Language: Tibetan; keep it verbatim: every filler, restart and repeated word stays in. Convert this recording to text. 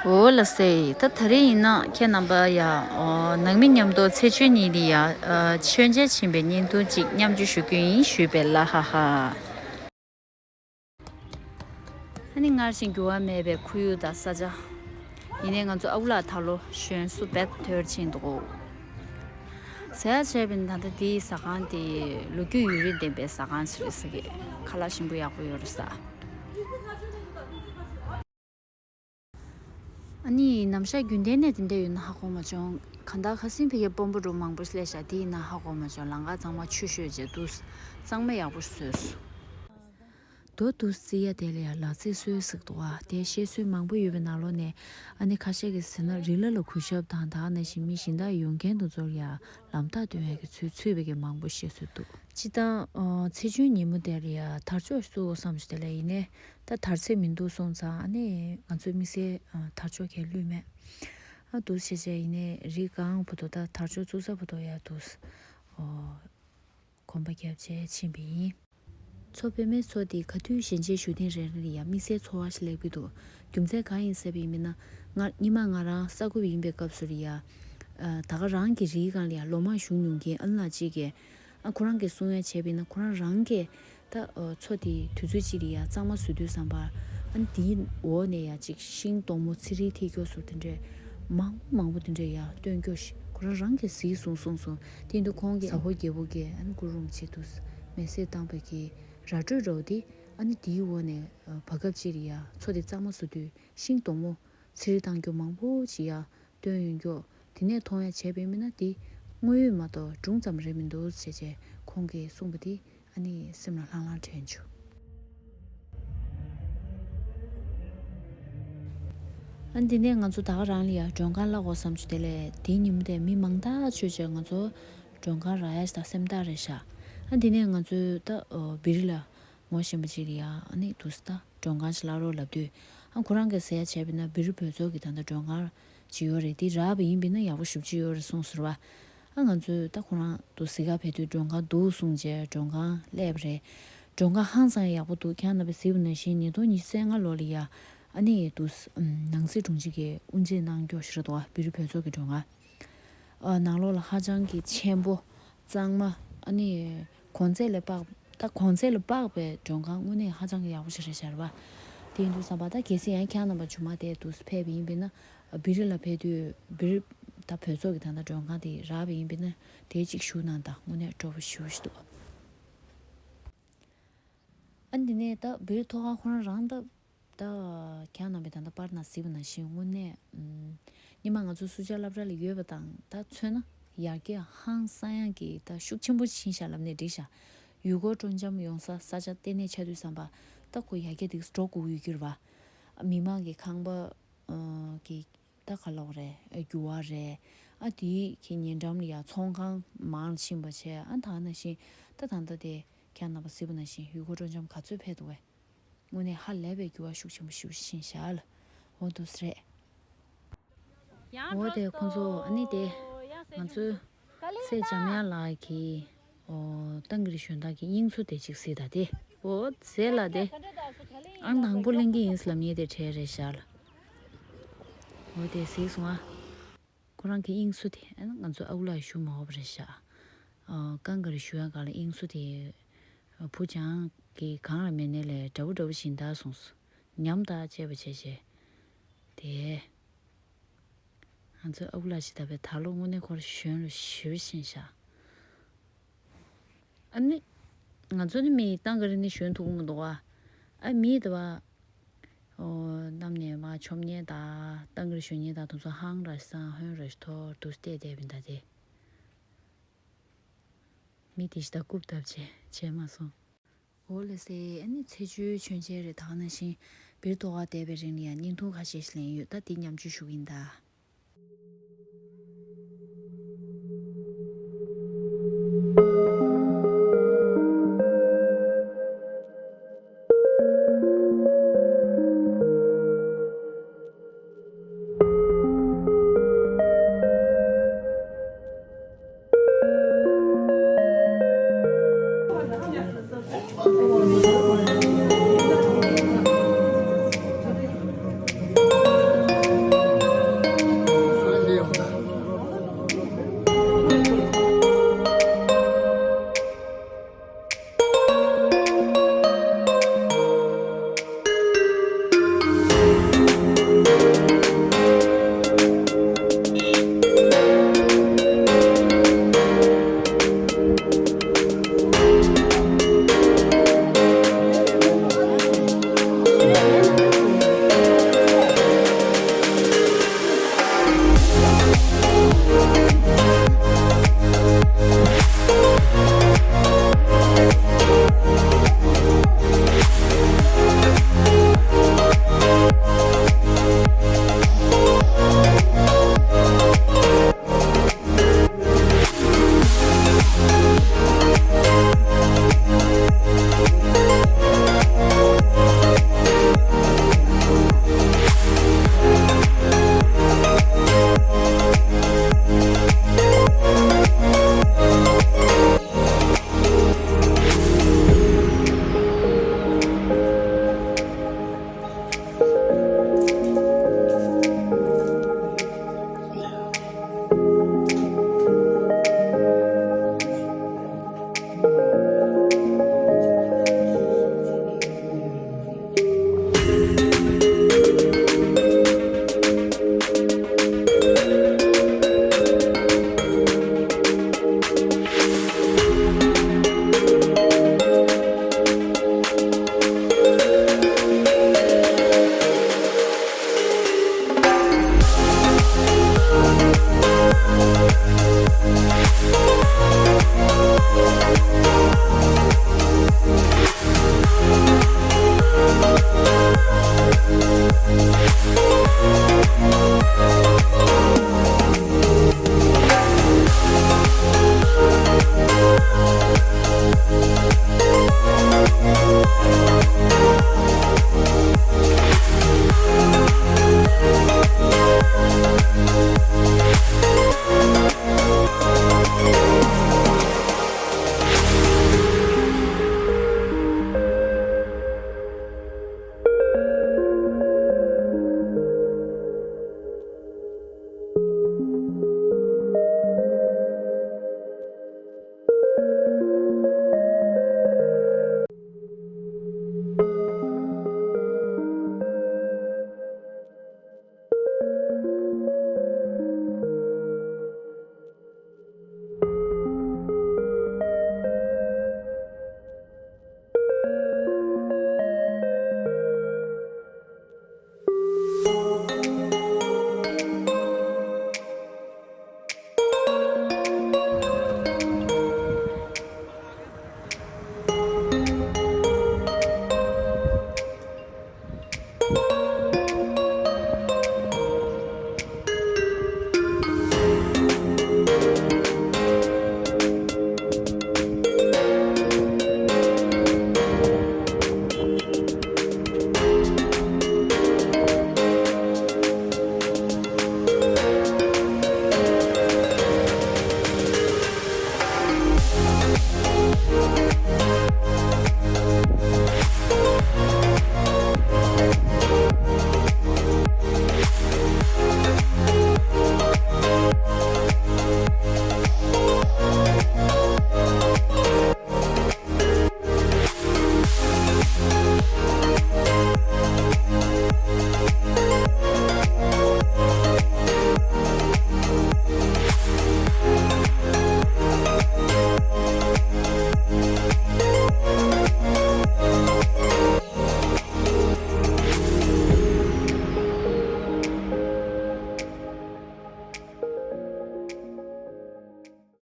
འོ་ལགས་སེ། ད་ད་རེས་ཡིན་ན་ཁྱེད་རྣམ་པ་ཡ། ཨོ། ནང་མི་མཉམ་དུ་ཚེས་བཅུ་གཉིས་ལ་ཡ། ཨ། མཆོད་མཇལ་ཕྱིན་པའི་བརྙན་ཐུང་ཅིག་མཉམ་སྤྱོད་ཞུ་རྒྱུ་ཡིན། ཞུས་པས་ལ། ཧ་ཧ། ཨ་ནི་སྔར་བཞིན་འགྱུར་བ་མེད་པའི་ཁོར་ཡུག་དང་ས་ཆ། ཡིན་ནའི་ང་ཚོ་ཨ་ཁུ་ལགས་ད་ལོ་གཞོན་སུ་རྦད་ཐོལ་ཕྱིན་འདུག། ཟེར་ཡ་བྱས་པས་ན་ད་ལྟ་དེའི་ཟ་ཁང་དེ་ལོ་རྒྱུས་ཡུན་རིང་ལྡན་པའི་ཟ་ཁང་ཞིག་རེད་ཟེར་གི། ཁ་ལག་ཞིམ་པོ་ཡག་པོ་ཡོད་རེད་ཟེར། ཨ་ནི་ནམ་ཞག་རྒྱུན་ལྡན་ནས་དེ་འདྲ་ཡོད་ན་ཧ་གོ་མ་བྱུང་། གང་ལྟར་ཁ་སང་ཕ་གིར་སྤོན་པོ་འདྲ་མང་པོ་སླེབས་ཤག། དེ་ཡིན་ན་ཧ་གོ་མ་བྱུང་། ལམ་ཁ་གཙང་མ་ཆུ་ཤོད་བྱས་འདུག། གཙང་མ་ཡག་པོ་བཟོས་སོང་། རྡོ་འདུག་རྩི་ཡ་དེ་ལ་ཡ་ལག་རྩེད་སྲོལ་ཟེར་གི་འདུག་པ། དེ་བཤད་སྲོལ་མང་པོ་ཡོད་པའི་ནང་ལོགས་ནས། ཨ་ནི་ཁ་ཤས་ཀྱིས་ཟེར་ན་རི་ལ་ལ་གུས་ཞབས་དང་། ད་ག་ནང་བཞིན་མི་གཞན་དག་ཡོང་མཁན་དེ་ཚོར་ཡ་ལམ་ཐག་སྟོན་ཡ་གི་ཚུལ་ཚུད་པའི་གི་མང་པོ་བཤད་སྲོལ་འདུག། སྤྱིར་བཏང་། ཨ། ཚེས་བཅུའི་ཉིན་མོ་དེ་ལ་ཡ་དར་ལྕོག་བཙུགས་དགོས་བསམ་བྱུང་། དེ་ལ་ཡིན་ནའི་ད་དར་ཚིགས་མི་འདུག་སོང་ཙང་། ཨ་ནི་ང་ཚོའི་དམིགས་བསལ། ཨ། དར་ལྕོག་གང་ཡང་བླུགས་མེད། ཨ། འདུག་བྱས་བྱས་ཡིན་ནའི་རི་སྒང་བར་དུ། ད་དར་ལྕོག་བཙུགས་ས་བར་དུ་ཡ་འདུག། ཨོ། གོམ་པ་བརྒྱབ་བྱས་ཕྱིན་པ་ཡིན། མཚོ་པདྨའི་མཚོ་འདི་ག་དུས་གཞན་མཇལ་ཞུ་ཐེངས་རེ་རེ་ལ་ཡ་དམིགས་བསལ་ཚོར་བ་ཞིག་སླེབས་ཀྱི་འདུག། རྒྱུ་མཚན་གང་ཡིན་ཟེར་བ་ཡིན་ན། ང་སྔོན་མ་ང་རང་གསར་འགོད་པ་ཡིན་པའི་སྐབས་སུ་ལ་ཡ། ཨ། ད་ག་རང་གི་རིའི་སྒང་ལ་ཡ་ལོ་མང་བཞུགས་མྱོང་མཁན་ཨ་ལགས་གཅིག་གིས། ཨ། ཁོ་རང་གིས་གསུང་ཡ་བྱས་པ་ཡིན་ན། ཁོ་རང་རང་གིས་ད། ཨ། མཚོ་དེ་དུས་ཚོད་གཅིག་ལ་ཡ་གཙང་མ་བཟོ་དུས་ཙམ་པ། ཨ་ནི་དེའི་འོག་ནས་ཡ་ཅིག་ཤིང་སྡོང་མོ་ཚི་རིལ་ཐིགས་མགྱོགས་སུ་དེ་འདྲས་མང་པོ་མང་པོ་དེ་འདྲས་ཡ་སྟོན་མགྱོགས་ཤིག་ཁོ་རང་རང་གིས་གཟིགས་སོང་གསུངས་སོང་། དེ་དུས་ཁོང་གིས་ཟ་ཧོར་རྒྱལ་པོ་གིས། ཨ་ནི་གུ་རུ་རིན་པོ་ཆེ་དུ་མེ་བསྲེགས་བཏང་བའི་གི་ར་སྤྲོད་འདྲ་བོ་དེ། ཨ་ནི་དེའི་འོག་ནས། ཨ། བར་སྐབས་གཅིག་ལ་ཡ་མཚོ་དེ་གཙང་མ་བཟོ་དུས་ཤིང་སྡོང་མོ་ཚི་རིལ་བཏང་མགྱོགས་མང་པོ་ཅིག་ཡ་སྟོན་ཡོང་མགྱོགས། དེ་ནས་མཐོང་ཡ་བྱས་པ་ཡིན་ན། དེ་དངོས་ཡོད་མ་གཏོགས་སྒྲུང་ཙམ་རེད་མི་འདུག་ཟེར་བྱས་ཁོང་གིས་གསུངས་པ་དེ། ཨ་ནི་སེམས་ལ་ལྷང་ལྷང་དྲན་བྱུང་། ཨ། འདི་ནས་ང་ཚོ་ད་ག་རང་ལ་ཡ་མགྲོན་ཁང་གླ་དགོས་བསམ་བྱུང་། དེ་ལས་དེའི་ཉིན་མོ་དེ་མི་མང་ཐག་ཆོད་བྱས་ང་ཚོ་མགྲོན་ཁང་རག་ཡ་ཞིག་ད་སེམས་ཐག་རེད་ཤག། ཨ། འདི་ནས་ང་ཚོས་ད། ཨོ། བི་རི་ལ་ངོ་ཤེས་པ་ཅིག་ལ་ཡ། ཨ་ནི་འདུག་སེ་ད་མགྲོན་ཁང་ཞིག་གླ་རོགས་ལབ་དུས། ཨ། ཁོ་རང་གིས་ཟེར་ཡ་བྱས་པ་ཡིན་ན། བི་རི་བོད་ཚོགས་ཀྱི་ད་ལྟ་མགྲོན་ཁང་ཅིག་ཡོད་རེད། དེ་རག་པ་ཡིན་པ་ཡིན་ན་ཡག་པོ་ཞེ་པོ་ཅིག་ཡོད་རེད་གསུངས་སོང་བ། ཨ། ང་ཚོས་ད་ཁོ་རང་དུ་གཟིགས་ག་ཕེབས་དུས་མགྲོན་ཁང་འདུག་གསུངས་བྱས་མགྲོན་ཁང་སླེབས་པ་རེད། མགྲོན་ཁང་ཧང་སང་ཡག་པོ་འདུག། ཁྱེད་རྣམ་པས་གཟིགས་པ་ནང་བཞིན་ཉིས་སྟོང་ཉི་ཤུ་རྩ་ལྔ་ལོ་ལ་ཡ། ཨ་ནི་འདུག་སེ། ཨམ། ནང་སྲིད་དྲུང་ཆེ་གིས་དབུ་འབྱེད་གནང་མགྱོགས་ཞིག་རེད་འདུག་པ། བི་རི་བོད་ཚོགས་ཀྱི་མགྲོན་ཁང་། ཨ། ནང་ལོགས་ལ་ཧ་ཅང་གི་ཆེན་པོ། གཙང་མ། ཨ་ནི་གོང་ཚད་ལས་དཔག། ད་གོང་ཚད་ལས་དཔག་པའི་མགྲོན་ཁང་དངོས་གནས་ཧ་ཅང་གི་ཡག་པོ་ཞིག་རེད་ཤག་པ། དེ་ཡིན་དུས་ཙམ་པ་ད་གལ་སྲིད་ཡང་ཁྱེད་རྣམ་པ་མཇུག་མ་དེ་འདུག་སེ་ཕེབས་པ་ཡིན་པ་ཡིན་ན། བི་རི་ལ་ཕེབས་དུས་བི་རི་ད་བོད་ཚོགས་ཀྱི་ད་ལྟ་མགྲོན་ཁང་དེ་རག་པ་ཡིན་པ་ཡིན་ན་དེ་གཅིག་ཞུ་གནང་དང་། དངོས་གནས་སྤྲོ་པོ་ཞེ་པོ་ཞིག་འདུག། ཨ། འདི་ནས་ད་བི་རི་ཐོག་ཁ་ཁོ་རང་རང་ད། ད་ཁྱེད་རྣམ་པས་ད་ལྟ་པར་ནང་གཟིགས་པ་ནང་བཞིན་དངོས་གནས། ཨམ། སྔོན་མ་ང་ཚོ་སུ་ཇཱ་སློབ་གྲྭ་ལ་ཡོད་པ་དང་ད་མཚོན་ན་ཡར་རྒྱས་ཧང་སང་ཡག་གི་ད་ཤུགས་ཆེན་པོ་ཕྱིན་ཤག་ལབ་ནས་འགྲིག་ཤག། ཡུལ་སྐོར་སྤྲོ་འཆམ་ཡོང་ས་ས་ཆ་ལྟེ་གནས་ཆགས་དུས་ཙམ་པ་ད་ཁོ་ཡར་རྒྱས་དེ་འགྲོ་དགོས་ཀྱི་ཡོད་ཀྱི་རེད་པ། མི་མང་གི་ཁང་པ། ཨ། གི་ད་ག་ལབ་དགོས་རེད། ཨ། འགྱུར་བ་རེད། ཨ། དེའི་གི་ཉེ་འགྲམ་ལ་ཡ་ཚོང་ཁང་མང་ཕྱིན་པ་བྱས། ཨ། ད་ནང་བཞིན་ད་ད་ལྟ་དེ་ཁྱེད་རྣམ་པ་གཟིགས་པ་ནང་བཞིན་ཡུལ་སྐོར་སྤྲོ་འཆམ་ག་ཚོད་ཕེབས་འདུག་པས། དངོས་གནས་ཧ་ལས་པའི་འགྱུར་བ་ཤུགས་ཆེན་པོ་ཞེ་པོ་ཕྱིན་ཤག་ལ། འོ་འདུག་སེ་རེད། འོ་དེ་ཁོང་ཚོ། ཨ་ནི་དེ་ང་ཚོའི་སྲས་འཇམ་དབྱངས་ལགས་ཀྱིས། ཨོ། ཏང་གི་རི་གཞོན་བདག་གི་དབྱིངས་མཚོ་དེ་གཅིག་གཟིགས་དང་དེ། འོ་ཟེར་ལ་དེ། ཨང་དང་པོ་ལེན་གྱི་ཡིན་ལབ་མཁན་དེ་གྲས་རེད་ཤག་ལ། འོ་དེ་གཟིགས་སོང་ཨ། ཁོ་རང་གི་དབྱིངས་མཚོ་དེ། ཨ། ང་ཚོ་ཨ་ཁུ་ལགས་ཞུ་མ་འོས་པ་རེད་ཤག། ཨ། ཀང་ག་རི་ཞུ་ཡ་ག་ལ་དབྱིངས་མཚོ་དེ། བུ་ཆུང་གི་གང་ལ་མེད་ནའི་ལས་འདྲ་པོ་འདྲ་པོ་ཞིག་ཡིན་ད་གསུངས་སོང་། ཉམས་ཐག་བཅད་པ་བྱས་བྱས། དེ། ང་ཚོའི་ཨ་ཁུ་ལགས་ཤིག་ད་བས་ད་ལོ་དངོས་གནས་ཁོ་རང་གཞོན་ལ་ཞེ་པོ་ཕྱིན་ཤག། ཨ་ནི། ང་ཚོ་ནི་མི་ཏང་ག་རི་ནི་གཞོན་ཐུབ་ཀྱི་མི་འདུག་བ། ཨ། མི་དེ་བ། ཨོ། གནམ་ནས་མར་མཆོང་མཁན་དང་ཏང་ག་རི་གཞོན་མཁན་དང་དེ་ཚོ་ཧང་ར་སང་ཧོན་ར་ཐོར་དུ་བལྟས་བསྡད་པ་ཡིན་ད་དེ། མི་དེ་ཞིག་ད་རྐུབ་བརྡབས་བྱས་བྱས་མ་སོང་། འོ་ལགས་སེ། ཨ་ནི་ཚེས་བཅུའི་མཆོད་མཇལ་རེད། ད་ག་ནང་བཞིན་བི་རི་ཐོག་ཁར་བསྡད་པའི་རིང་ལ་ཡང་བརྙན་ཐུང་ཁ་ཤས་ཤིག་ལེན་ཡོད། ད་དེ་མཉམ་སྤྱོད་ཞུ་གི་ཡིན་ད།